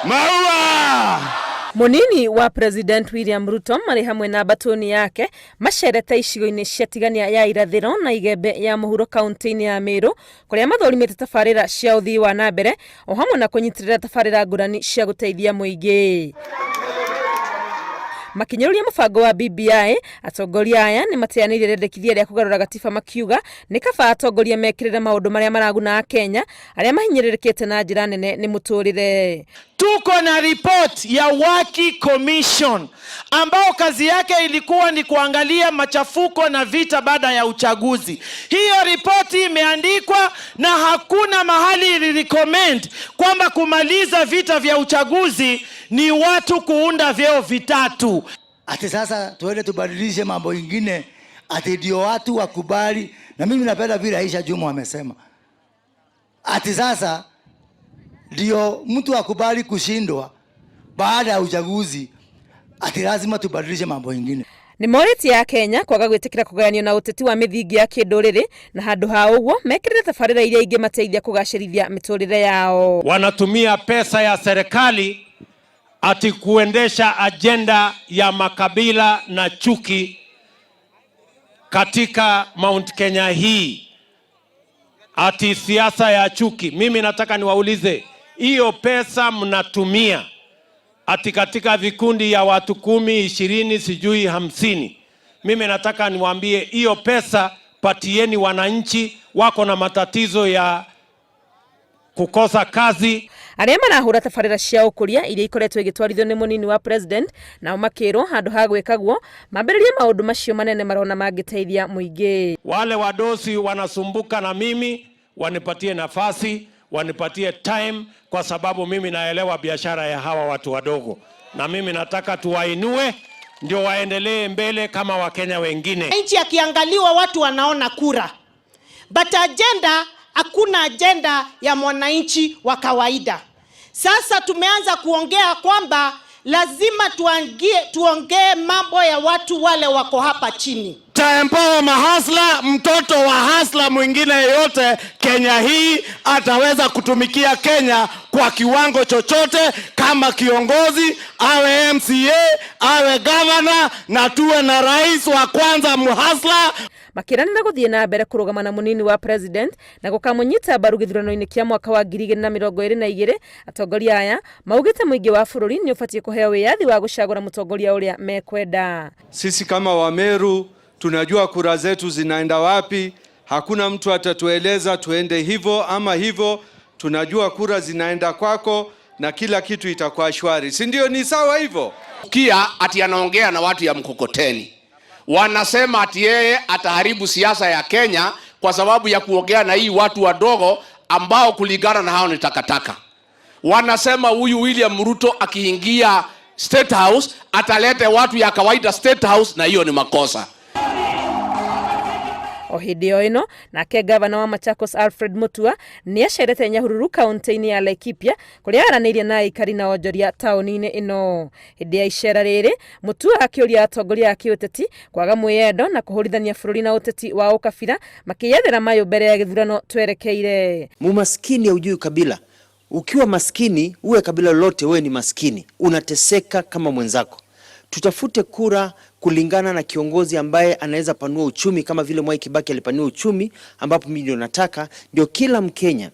Maua! Mũnini wa President William Ruto marĩ hamwe na mbatũni yake macerete icigo-inĩ cia Tigania ya irathĩro na Igembe ya mũhuro kaunti-inĩ ya Meru kũrĩa mathũrimĩte tabarĩra cia ũthii wa na mbere o hamwe na kũnyitĩrĩra tabarĩra ngũrani cia gũteithia mũingĩ. Makinyũrũria mũbango wa BBI, atongoria aya nĩ mateanĩirie rĩendekithia rĩa kũgarũra gatiba makiuga nĩ kaba atongoria mekĩrĩre maũndũ marĩa maraguna Akenya arĩa mahinyĩrĩrĩkĩte na njĩra nene nĩ mũtũrĩre. Tuko na report ya Waki Commission ambao kazi yake ilikuwa ni kuangalia machafuko na vita baada ya uchaguzi. Hiyo ripoti imeandikwa na hakuna mahali ilirecommend kwamba kumaliza vita vya uchaguzi ni watu kuunda vyeo vitatu. Ati sasa tuende tubadilishe mambo ingine, ati ndio watu wakubali. Na mimi napenda vile Aisha Jumwa amesema, ati sasa ndio mtu akubali kushindwa baada ya uchaguzi, ati lazima tubadilishe mambo ingine. Nĩ morĩtie Akenya kwaga gwĩtĩkĩra kũgayanio na ũteti wa mĩthingi ya kĩndũrĩrĩ na handũ ha ũguo mekĩrĩre tabarĩra iria ingĩmateithia kũgacĩrithia mĩtũrĩre yao. Wanatumia pesa ya serikali ati kuendesha ajenda ya makabila na chuki katika Mount Kenya hii, ati siasa ya chuki. Mimi nataka niwaulize, hiyo pesa mnatumia ati katika vikundi ya watu 10, 20, sijui 50. Mimi nataka niwaambie hiyo pesa patieni wananchi wako na matatizo ya kukosa kazi. Arĩa marahũra tabarĩra cia ũkũria iria ikoretwo igĩtwarithio nĩ mũnini wa president nao makĩrwo handũ ha gwĩka guo mambĩrĩrie maũndũ macio manene marona mangĩteithia mũingĩ. Wale wadosi wanasumbuka na mimi, wanipatie nafasi, wanipatie time, kwa sababu mimi naelewa biashara ya hawa watu wadogo, na mimi nataka tuwainue ndio waendelee mbele kama Wakenya wengine. Nchi akiangaliwa watu wanaona kura, but agenda, hakuna agenda ya mwananchi wa kawaida. Sasa tumeanza kuongea kwamba lazima tuongee mambo ya watu wale wako hapa chini. Taempower mahasla, mtoto wa hasla mwingine yeyote Kenya hii ataweza kutumikia Kenya kwa kiwango chochote, kama kiongozi, awe MCA, awe governor, na tuwe na rais wa kwanza muhasla. Makĩranĩra gũthiĩ na mbere kũrũgama na mũnini wa president na gũkamũnyita mbaru gĩthurano-inĩ kĩa mwaka wa 2022. Atongoria aya maugĩte mũingĩ wa bũrũri nĩ ũbatiĩ kũheo wĩyathi wa gũcagũra mũtongoria ũrĩa mekwenda. Sisi kama Wameru tunajua kura zetu zinaenda wapi. Hakuna mtu atatueleza tuende hivyo ama hivyo. Tunajua kura zinaenda kwako na kila kitu itakuwa shwari, si ndio? Ni sawa hivyo. Kia ati anaongea na watu ya mkokoteni, wanasema ati yeye ataharibu siasa ya Kenya kwa sababu ya kuongea na hii watu wadogo ambao kulingana na hao ni takataka. Wanasema huyu William Ruto akiingia State House atalete watu ya kawaida State House, na hiyo ni makosa. O hĩndĩ o ĩno nake gavana wa Machakos Alfred Mutua nĩ acerete Nyahururu kaunti-inĩ ya Laikipia kũrĩa aranĩirie na aikari na onjoria taũni-inĩ ĩno. Hĩndĩ ya icera rĩrĩ Mutua akĩũria atongoria a kĩũteti kwaga mwĩyendo na kũhũrithania bũrũri na ũteti wa ũkabira makĩyethera mayũ mbere ya gĩthurano twerekeire. Mumaskini haujui kabila. Ukiwa maskini uwe kabila lolote, wewe ni maskini, unateseka kama mwenzako. Tutafute kura kulingana na kiongozi ambaye anaweza panua uchumi kama vile Mwai Kibaki alipanua uchumi, ambapo mimi ndio nataka ndio kila Mkenya,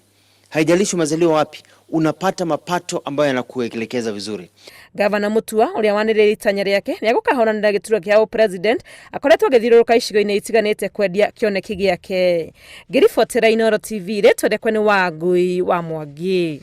haijalishi umezaliwa wapi, unapata mapato ambayo yanakuelekeza vizuri. Gavana Mutua ũrĩa wanĩrĩire itanya rĩake rĩa gũkahoranĩra gĩturwa kĩa president akoretwo agĩthiũrũrũka icigo-inĩ itiganĩte kwendia kĩoneki gĩake. Ngĩribotera Inooro TV, rĩtwa rĩakwa nĩ Wangui wa Mwangi.